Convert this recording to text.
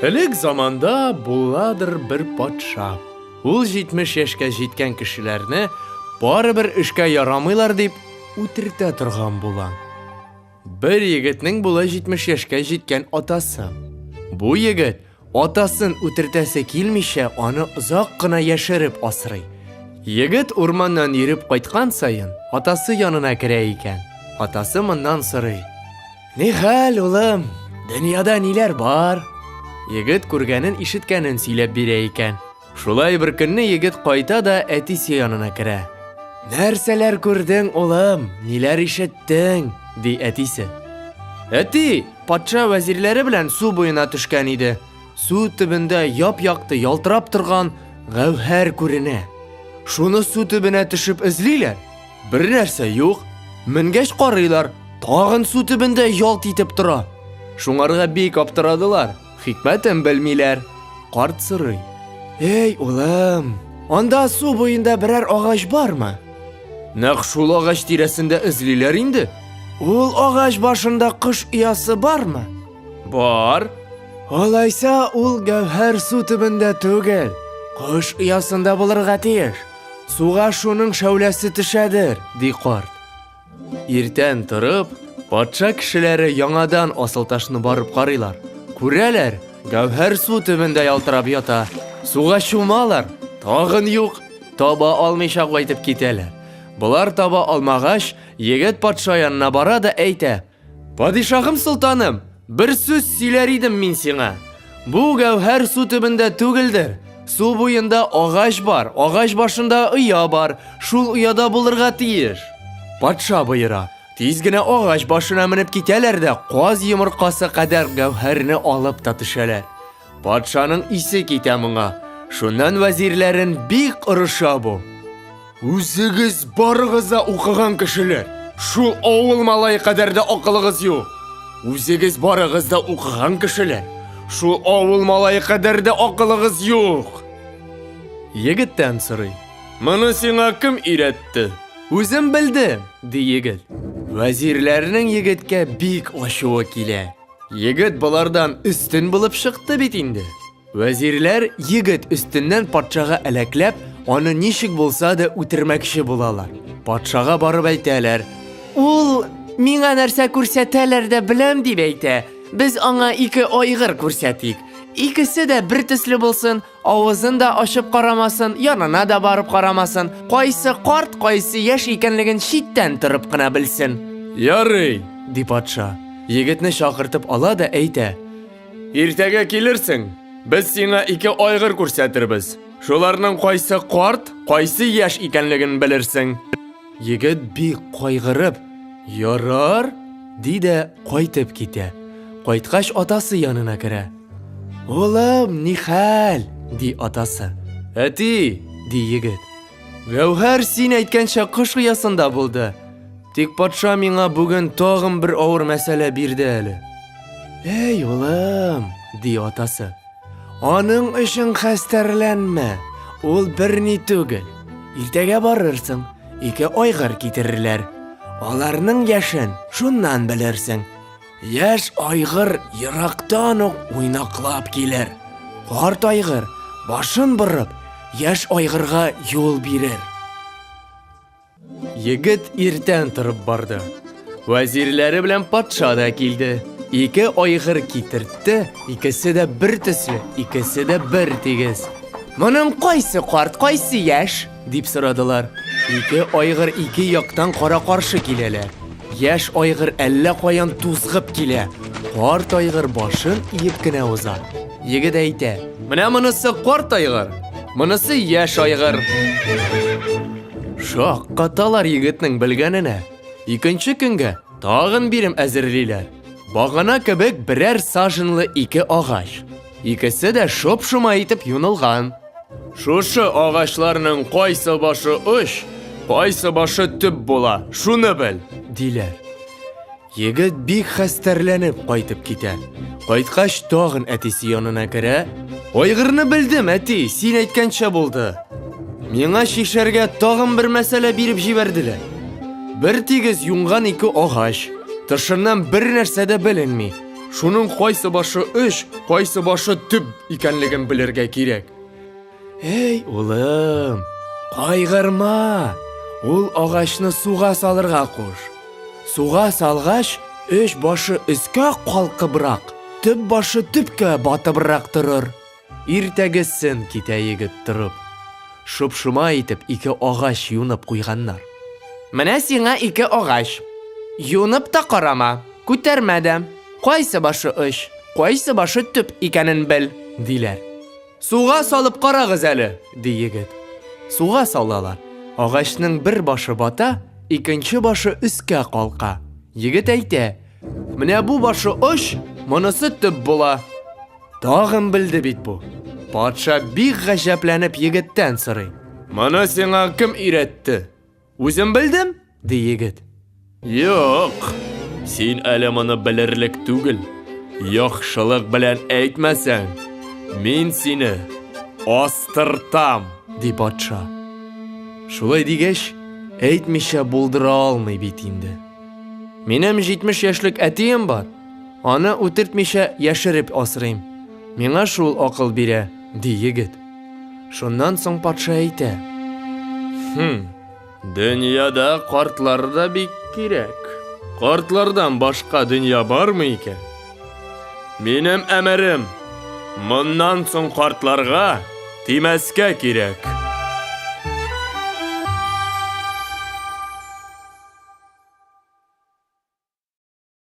Элек заманда буладыр бер патша. Ул 70 яшькә җиткән кешеләрне барыбер эшкә ярамыйлар дип үтертә торган була. Бер егетнең була 70 яшькә җиткән атасы. Бу егет атасын үтертәсе килмичә, аны озак кына яшереп асрый. Егет урманнан йөреп кайткан саен атасы янына керә икән. Атасы моннан сорый. Ни хәл, улым? Дөньяда ниләр бар? Егет күргәнен, ишеткәнен сөйләп бирә икән. Шулай бер көнне егет кайта да әтисе янына керә. Нәрсәләр күрдең, улым? Ниләр ишеттең? ди әтисе. Әти, патша вәзирләре белән су буена төшкән иде. Су төбендә яп-якты ялтырап торган гәүһәр күренә. Шуны су төбенә төшеп эзлиләр. Бер нәрсә юк. Менгәч карыйлар, тагын су төбендә ялт итеп тора. Шуңарга бик аптырадылар, хикмәтен белмиләр. Карт сорый. Эй, улым, анда су буенда берәр агач бармы? Нәкъ шул агач тирәсендә эзлиләр инде. Ул агач башында кош оясы бармы? Бар. Алайса ул гәүһәр су төбендә түгел, кош оясында булырга тиеш. Суга шуның шәүләсе төшәдер, ди карт. Иртән торып, патша кешеләре яңадан асылташны барып карыйлар. Күрәләр, гәүһәр су төбендә ялтырап ята. Суга чумалар, тагын юк. Таба алмыйча кайтып китәләр. Болар таба алмагач, егет патша янына бара да әйтә: Падишаһым солтаным, бер сүз сөйләр идем мин сиңа. Бу гәүһәр су төбендә түгелдер. Су буенда агач бар, агач башында оя бар. Шул ояда булырга тиеш. Патша боера. Тиз генә агач башына менеп китәләр дә каз йомыркасы кадәр гәүһәрне алып та төшәләр. Патшаның исе китә моңа. Шуннан вәзирләрен бик орыша бу. Үзегез барыгыз да укыган кешеләр. Шул авыл малае кадәр дә акылыгыз юк. Үзегез барыгыз да укыган кешеләр. Шул авыл малае кадәр дә акылыгыз юк. Егеттән сорый. Моны сиңа кем өйрәтте? Үзем белдем, ди егет. Вәзирләрнең егеткә бик ачуы килә. Егет болардан өстен булып чыкты бит инде. Вәзирләр егет өстеннән патшага әләкләп, аны ничек булса да үтермәкче булалар. Патшага барып әйтәләр. Ул миңа нәрсә күрсәтәләр дә беләм дип әйтә. Без аңа ике айгыр күрсәтик. Икесе дә бер төсле булсын, авызын да ачып карамасын, янына да барып карамасын. Кайсы карт, кайсы яшь икәнлеген читтән торып кына белсен. Ярый, ди патша. Егетне чакыртып ала да әйтә. Иртәгә килерсең, без сиңа ике айгыр күрсәтербез. Шуларның кайсы карт, кайсы яшь икәнлеген белерсең. Егет бик кайгырып, ярар, ди дә кайтып китә. Кайткач атасы янына керә. Улым, ни хәл? ди атасы. Әти, ди егет. Гәүһәр син әйткәнчә кош оясында булды. Тик патша миңа бүген тагын бер авыр мәсьәлә бирде әле. Эй, улым, ди атасы. Аның өчен хәстәрләнмә. Ул берни түгел. Иртәгә барырсың, ике айгыр китерерләр. Аларның яшен шуннан белерсең. Яшь айгыр ерактан ук уйнаклап килер. Карт айгыр, башын борып, яшь айгырга юл бирер. Егет иртән торып барды. Вәзирләре белән патша да килде. Ике айгыр китертте, икесе дә бер төсле, икесе дә бер тигез. Моның кайсы карт, кайсы яшь? дип сорадылар. Ике айгыр ике яктан кара-каршы киләләр. Яшь айгыр әллә каян тузгып килә. Карт айгыр башын иеп кенә уза. Егет әйтә: "Менә монысы карт айгыр, монысы яшь айгыр". Шаккаталар егетнең белгәненә. Икенче көнгә тагын бирем әзерлиләр. Багана кебек берәр саженлы ике агач. Икесе дә шоп-шома итеп юнылган. Шушы агачларның кайсы башы оч, кайсы башы төп була, шуны бел, диләр. Егет бик хәстәрләнеп кайтып китә. Кайткач тагын әтисе янына керә. Айгырны белдем, әти, син әйткәнчә булды. Миңа чишәргә тагын бер мәсьәлә биреп җибәрделәр. Бер тигез юнган ике агач. Тышыннан бер нәрсә дә беленми. Шуның кайсы башы оч, кайсы башы төп икәнлеген белергә кирәк. Эй, улым, кайгырма. Ул агачны суга салырга куш. Суга салгач, өч башы өскә калкыбрак, төп башы төпкә батыбрак торыр. Иртәгесен китә егет торып. Шоп-шома итеп ике агач юнып куйганнар. Менә сиңа ике агач. Юнып та карама, күтәрмә дә. Кайсы башы оч, кайсы башы төп икәнен бел, диләр. Суга салып карагыз әле, ди егет. Суга салалар. Агачның бер башы бата, икенче башы өскә калка. Егет әйтә, менә бу башы оч, монысы төп була. Тагын белде бит бу. Патша бик гаҗәпләнеп егеттән сорый. Моны сиңа кем өйрәтте? Үзем белдем, ди егет. Юк, син әле моны белерлек түгел. Яхшылык белән әйтмәсәң, мин сине астыртам, ди патша. Шулай дигәч, әйтмичә булдыра алмый бит инде. Минем 70 яшьлек әтием бар. Аны үтертмичә яшереп асрыйм. Миңа шул акыл бирә, ди егет. Шуннан соң патша әйтә. Хм, дөньяда картлар да бик кирәк. Картлардан башка дөнья бармы икән? Минем әмерем, моннан соң картларга тимәскә кирәк.